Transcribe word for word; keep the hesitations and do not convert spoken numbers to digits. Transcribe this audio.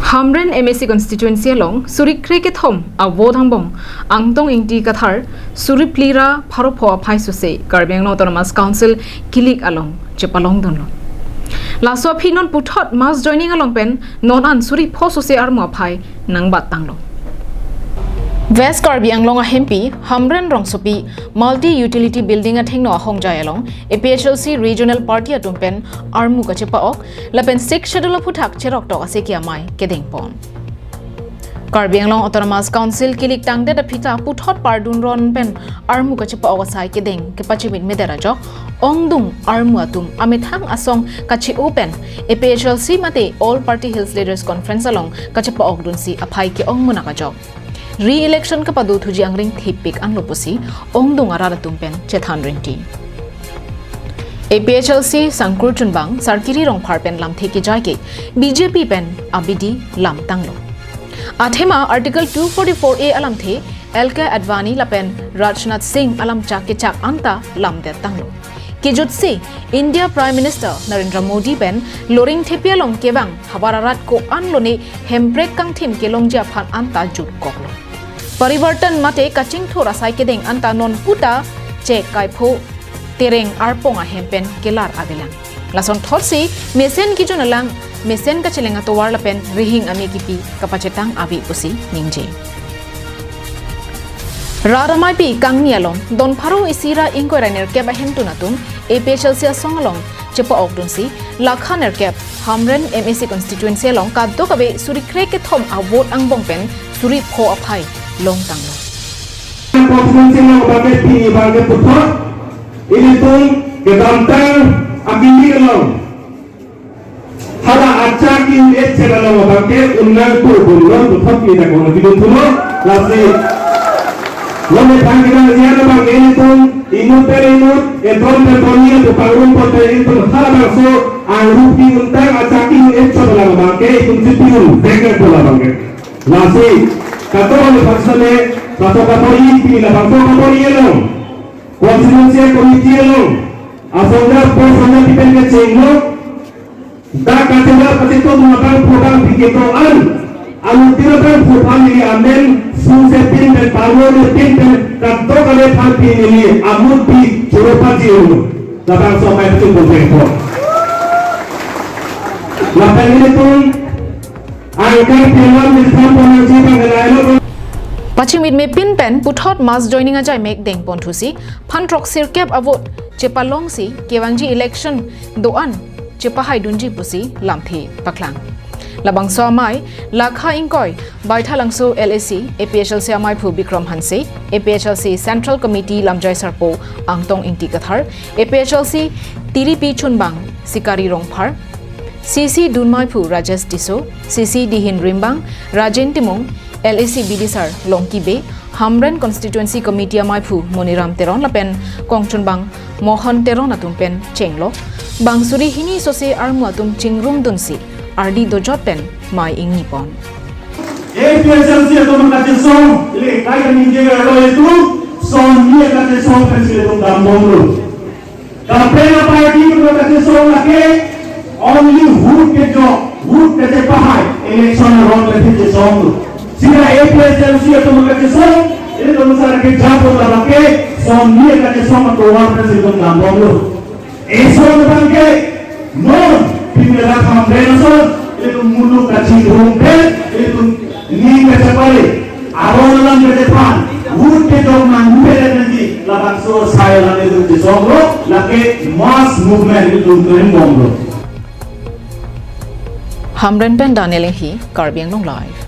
Hamren M A C constituency along suri krekethom a vote angbong Angtong Ingti Kathar suri phli ra pharo pho aphai suse Karbi Anglong Autonomous Council kilik along chepalongdunlo. Laso aphi non puthot mass joining along pen non an suri pho suse armu aphai nangbat tanglo. West Karbi Anglong ahempi Hamren Rongsopi Multi Utility Building athengno ahongjai along A P H L C Regional Party atum pen armu kachepa-ok lapen Sixth Schedule aphuthak cheroktok aseki amei kedengpon. Karbi Anglong Autonomous Council kilik tangdet aphi ta puthot pardun ron pen armu kachepa-ok asai kedeng kepachemitmedet ajok ongdung armu atum amethang asong kache-o pen A P H L C mate All Party Hills Leaders Conference along kachepa-okdunsi aphai ke-ong munak ajok re-election kapado thuji angring thepik anlo pusi ongdung arat atum pen chethan ringti. A P H L C sangkur chunbang Sarkiri Rongphar pen lamthe kejai ke B J P pen abidi lamtanglo. Athema Article two forty-four A alamthe L K Advani lapen Rajnath Singh alamchak kechak anta lamdet tanglo. Kejutsi India Prime Minister Narendra Modi pen loring thepi along kevang havar arat ko-an lone Hemprek kangthim kelongji aphan anta jutkoklo. Parivartan mate kachingthur asai kedeng anta non puta chek kaipho tereng arpong ahem pen kelar avelang. Lason thotsi mesen kejun alang, mesen kacheleng atovar lapen rihing ame kipi kapachetang ave pusi ningje. Rat amaipi kangni along don pharo isi ra ingkoi ra nerkep ahemtun atum A P H L C asong along chepa-okdunsi lakha nerkep Hamren M A C constituency along kadokave suri krekethom a vote angbong pen suri pho aphai longtanglo. Constituency along abangke pini abangke puthot ilitum kedamtang akimi along hala achak ke-un-et chek along abangke unnang pur bunlong puthot pini dak kono bidun thulo. Lasi lo methang kedang rian abangke ilitum inut pen inut, etron pen toni, pu pangrum pon pen ilitum halabangso angrup ke-untang achak ke-un-et chot alam abangke itum chipi-un vek nangpo labangke. Lasi kadokave paksa le, laso kapori pini labangso kapori along, constituency committee along asongja po songja pipen kechenglo. Dak kachela kachito dun abangphu abangpi kedo-an, alutin abangphu aphan neli amen suse pin pen parlo ne pin pen kadokave aphan pi neli amut pi choro paji ulo. Labangso amei pachun pon pengpo. Lapen ilitum angkang pialam neli than pon nangji abang kelailo. Pachimitme pin pen puthot mass joining ajai mek dengpon thusi phan throksi kep a vote chepalongsi kevangji election do-an chepahaidunji pusi lamthe paklang. Labangso amei lakha ingkoi Baithalangso L A C A P H L C amaiphu Bikram Hanse, A P H L C Central Committee lamjai sarpo Angtong Ingti Kathar, A P H L C tiripi chunbang Sikari Rongphar, C C dunmaiphu Rajesh Tisso, C C dihin rimbang Rajen Timung, L A C bidisar Longki Bey, Hamren Constituency Committee amaiphu Moniram Teron lapen kongchunbang Mohan Teron atum pen chenglok bang suri hini sose armu atum chingrumdunsi ardi dojot pen mei ingnipon. A P H L C atum kachesong, le kai kami je alo itu, son ni kachesong pensi atum dambomlo. Kaprek aparty atum kachesong lake only vote kejok, vote kachepahai, election aron kachesong. Sita A P H L C atum kachesong, ilitum sar kejapon lake, son ni kachesong atovar pensi atum dambomlo. Eson abangke, non, pimela Hamren ason, ilitum muluk kachingrum pen, ilitum ning kachepale, aron alam kachethan, vote kejok nangpedet nangji, labangso asai alam ilitum chesonglo, lake mass movement ilitum kerimbomlo. Hamren pen Daniel Enghi, Karbi Anglong Live.